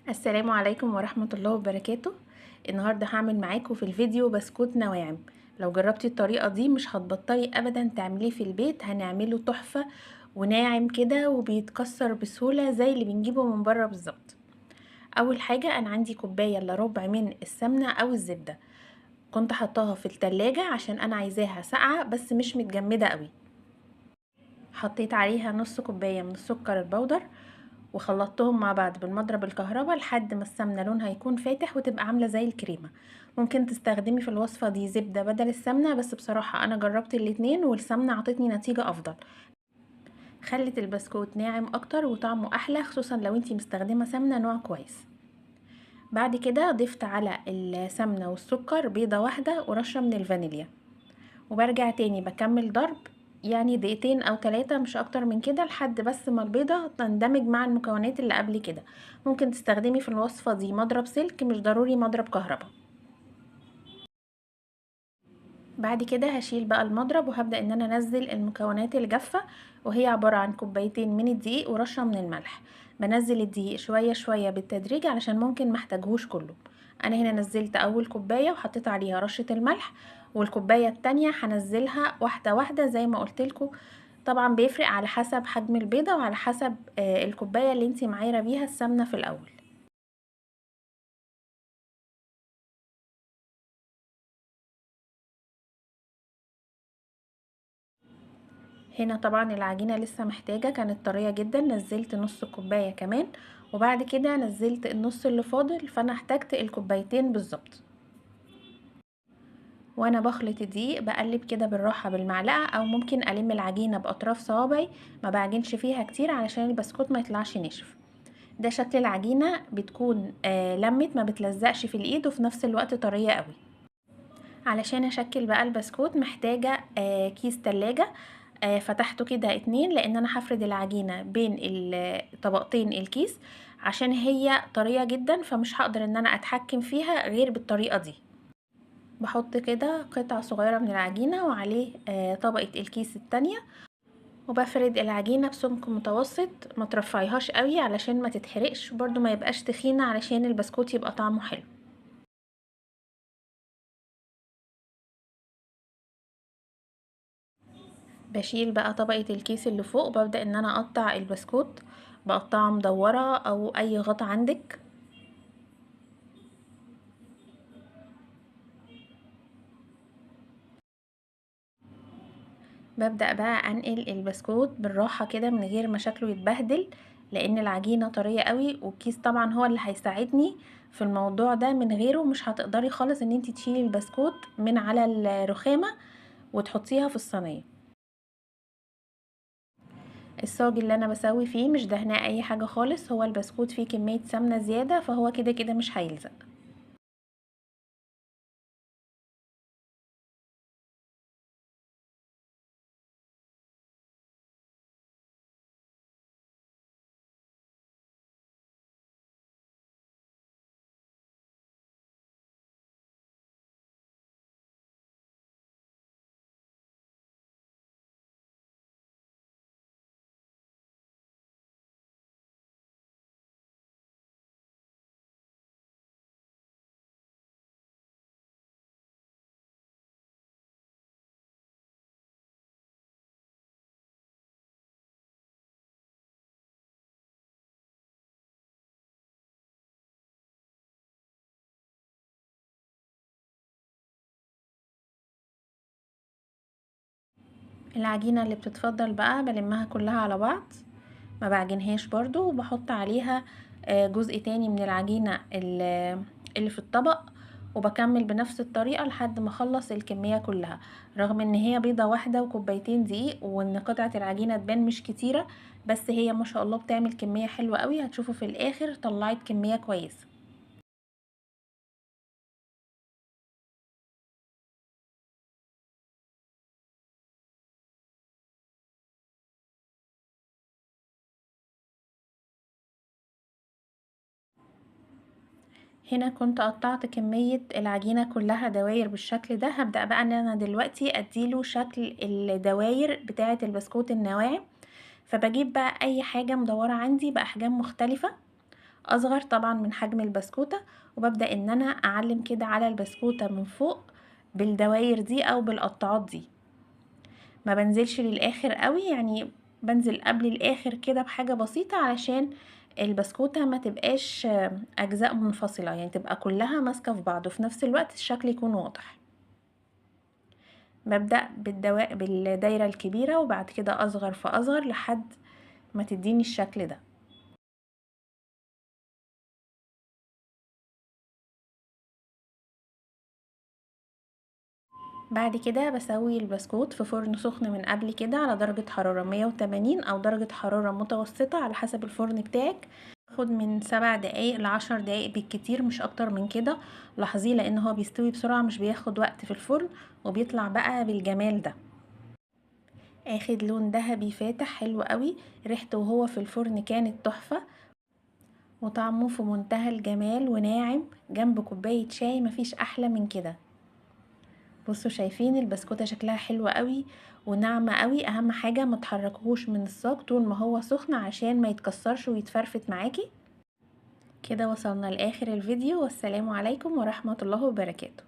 السلام عليكم ورحمة الله وبركاته. النهاردة هعمل معاكم في الفيديو بسكوت نواعم. لو جربتي الطريقة دي مش هتبطلي ابدا تعمليه في البيت، هنعمله تحفة وناعم كده وبيتكسر بسهولة زي اللي بنجيبه من بره بالظبط. اول حاجة انا عندي كوباية الا ربع من السمنة او الزبدة، كنت حطاها في التلاجة عشان انا عايزاها ساقعة بس مش متجمدة قوي. حطيت عليها نص كوباية من السكر البودر وخلطتهم مع بعض بالمضرب الكهرباء لحد ما السمنة لونها يكون فاتح وتبقى عاملة زي الكريمة. ممكن تستخدمي في الوصفة دي زبدة بدل السمنة، بس بصراحة انا جربت الاتنين والسمنة عطتني نتيجة افضل، خلت البسكوت ناعم اكتر وطعمه احلى، خصوصا لو انتي مستخدمة سمنة نوع كويس. بعد كده ضفت على السمنة والسكر بيضة واحدة ورشة من الفانيليا، وبرجع تاني بكمل ضرب يعني دقيقتين او 3 مش اكتر من كده لحد بس ما البيضة تندمج مع المكونات اللي قبل كده. ممكن تستخدمي في الوصفة دي مضرب سلك، مش ضروري مضرب كهرباء. بعد كده هشيل بقى المضرب وهبدأ ان انا انزل المكونات الجافة، وهي عبارة عن كوبايتين من الدقيق ورشة من الملح. بنزل الدقيق شوية شوية بالتدريج علشان ممكن ما احتاجهوش كله. انا هنا نزلت اول كوباية وحطيت عليها رشة الملح، والكوباية التانية هنزلها واحدة واحدة زي ما قلت لكم. طبعا بيفرق على حسب حجم البيضة وعلى حسب الكوباية اللي انتي معايرة بيها السمنة في الاول. هنا طبعا العجينة لسه محتاجة، كانت طرية جدا، نزلت نص كوباية كمان، وبعد كده نزلت النص اللي فاضل، فانا احتاجت الكوبايتين بالظبط. وانا بخلط الدقيق بقلب كده بالراحة بالمعلقة، او ممكن الم العجينة باطراف صوابعي، ما بعجنش فيها كتير علشان البسكوت ما يطلعش ناشف. ده شكل العجينة، بتكون لمت ما بتلزقش في الايد وفي نفس الوقت طرية قوي. علشان اشكل بقى البسكوت محتاجة كيس تلاجة، فتحته كده 2 لان انا هفرد العجينة بين طبقتين الكيس عشان هي طرية جدا، فمش هقدر ان انا اتحكم فيها غير بالطريقة دي. بحط كده قطعة صغيرة من العجينة وعليه طبقة الكيس التانية، وبفرد العجينة بسمك متوسط، ما ترفعيهاش قوي علشان ما تتحرقش، برضو ما يبقاش تخينة علشان البسكوت يبقى طعمه حلو. بشيل بقى طبقة الكيس اللي فوق، وببدأ ان انا اقطع البسكوت، بقطعه مدورة او اي غطا عندك. ببدأ بقى انقل البسكوت بالراحة كده من غير ما شكله يتبهدل، لان العجينة طرية قوي والكيس طبعا هو اللي هيساعدني في الموضوع ده، من غيره مش هتقدري خالص ان انتي تشيلي البسكوت من على الرخامة وتحطيها في الصينية. الصاج اللي انا بسوي فيه مش دهناه اي حاجة خالص، هو البسكوت فيه كمية سمنة زيادة فهو كده كده مش هيلزق. العجينة اللي بتتفضل بقى بلمها كلها على بعض، ما بعجنهاش برضو، وبحط عليها جزء تاني من العجينة اللي في الطبق، وبكمل بنفس الطريقة لحد ما اخلص الكمية كلها. رغم ان هي بيضة واحدة وكوبايتين دقيق وان قطعة العجينة تبان مش كتيرة، بس هي ما شاء الله بتعمل كمية حلوة قوي، هتشوفوا في الاخر طلعت كمية كويسة. هنا كنت قطعت كمية العجينة كلها دواير بالشكل ده. هبدأ بقى ان انا دلوقتي اديله شكل الدواير بتاعة البسكوت النواعم، فبجيب بقى اي حاجة مدورة عندي بأحجام مختلفة اصغر طبعا من حجم البسكوتة، وببدأ ان انا اعلم كده على البسكوتة من فوق بالدواير دي او بالقطعات دي. ما بنزلش للاخر قوي، يعني بنزل قبل الاخر كده بحاجة بسيطة علشان البسكوتة ما تبقاش اجزاء منفصلة، يعني تبقى كلها ماسكة في بعض وفي نفس الوقت الشكل يكون واضح. ببدأ بالدايرة الكبيرة وبعد كده اصغر فاصغر لحد ما تديني الشكل ده. بعد كده بسوي البسكوت في فرن سخن من قبل كده على درجة حرارة 180 او درجة حرارة متوسطة على حسب الفرن بتاعك. خد من 7 دقايق ل10 دقايق بالكتير، مش اكتر من كده. لاحظيه لان هو بيستوي بسرعة، مش بياخد وقت في الفرن، وبيطلع بقى بالجمال ده. اخد لون ذهبي فاتح حلو قوي، ريحته وهو في الفرن كانت تحفة، وطعمه في منتهى الجمال وناعم جنب كوباية شاي، مفيش احلى من كده. بصوا شايفين البسكوتة شكلها حلو قوي وناعمة قوي. اهم حاجة ما تحركوهوش من الصاج طول ما هو سخن عشان ما يتكسرش ويتفرفت معاكي. كده وصلنا لاخر الفيديو، والسلام عليكم ورحمة الله وبركاته.